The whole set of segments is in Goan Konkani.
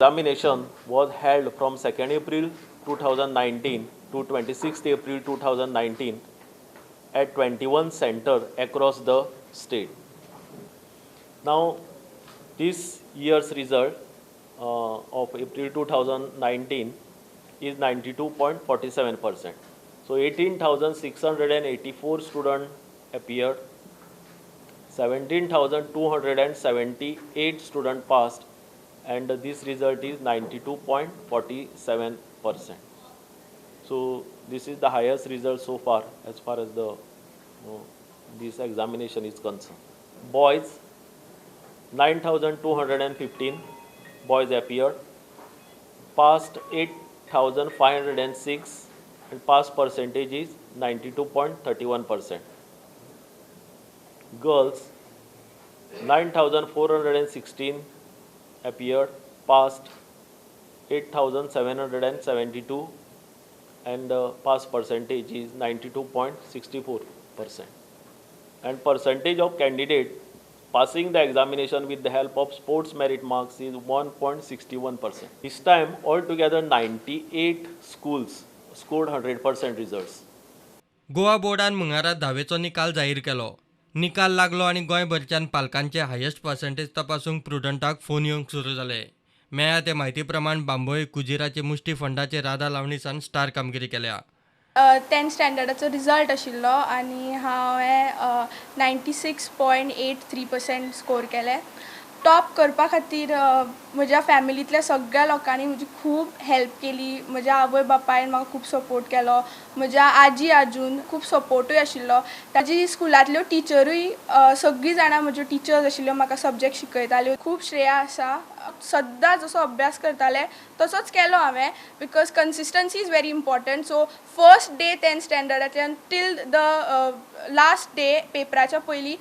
Examination was held from 2nd April 2019 to 26th April 2019 at 21 centers across the state. Now, this year's result of April 2019 is 92.47%. So, 18,684 students appeared, 17,278 students passed, and this result is 92.47%. So, this is the highest result so far as the this examination is concerned. Boys, 9,215 boys appeared, passed 8,506, and pass percentage is 92.31%. Girls, 9,416 appeared, passed 8,772, and the pass percentage is 92.64%. And percentage of candidate passing the examination with the help of sports merit marks is 1.61%. This time altogether 98 schools scored 100% results. Goa बोर्डान मंगळारा धावेचो निकाल जाहीर केलो. निकाल लागलो आनी गोंयभरच्यान पालकांचे हायेस्ट पर्सेंटेज तपासूंक प्रुडंटाक फोन येवंक सुरू जाले. मेळ्ळ्या ते म्हायती प्रमाण बांबोळे कुजिराचे मुष्टी फंडाचे राधा लावणीसान स्टार कामगिरी केल्या. 10th स्टँडर्डाचो रिजल्ट आशिल्लो आनी हांवें 96.83% स्कोर केले. टॉप करपा खातीर म्हज्या फॅमिलींतल्या सगळ्या लोकांनी म्हजी खूब हेल्प केली. म्हज्या आवय बापायन म्हाका खूब सपोर्ट केलो, म्हज्या आजी आजून खूब सपोर्टूय आशिल्लो. ताजी स्कुलांतल्यो टिचरूय सगळीं जाणां म्हज्यो टिचर्स आशिल्ल्यो, म्हाका सब्जेक्ट शिकयताल्यो. खूब श्रेय आसा. सद्दां जसो अभ्यास करताले तसोच केलो हांवें, because consistency is very important. So first day 10th स्टँडर्डाच्यान till the last day पेपराच्या पयलीं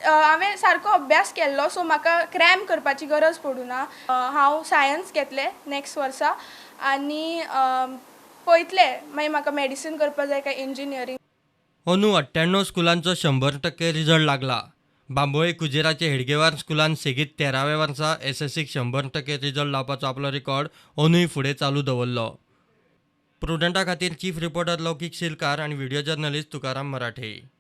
हांवें सारको अभ्यास केल्लो. सो म्हाका क्रॅम करपाची गरज पडूं ना. हांव सायन्स घेतलें नॅक्स्ट वर्सा आनी पळयतलें मागीर म्हाका मेडिसीन करपा जाय काय इंजिनियरींग. अंदू 98 स्कुलांचो 100% रिजल्ट लागला. बांबोळे कुजिराचे हेडगेवार स्कुलान सेगीत 13व्या वर्सा एसएससीक 100% रिजल्ट लावपाचो आपलो रिकॉर्ड अंदूय फुडें चालू दवरलो. प्रुडंटा खातीर चीफ रिपोर्टर लौकीक शिलकार आनी व्हिडिओ जर्नलिस्ट तुकाराम मराठे.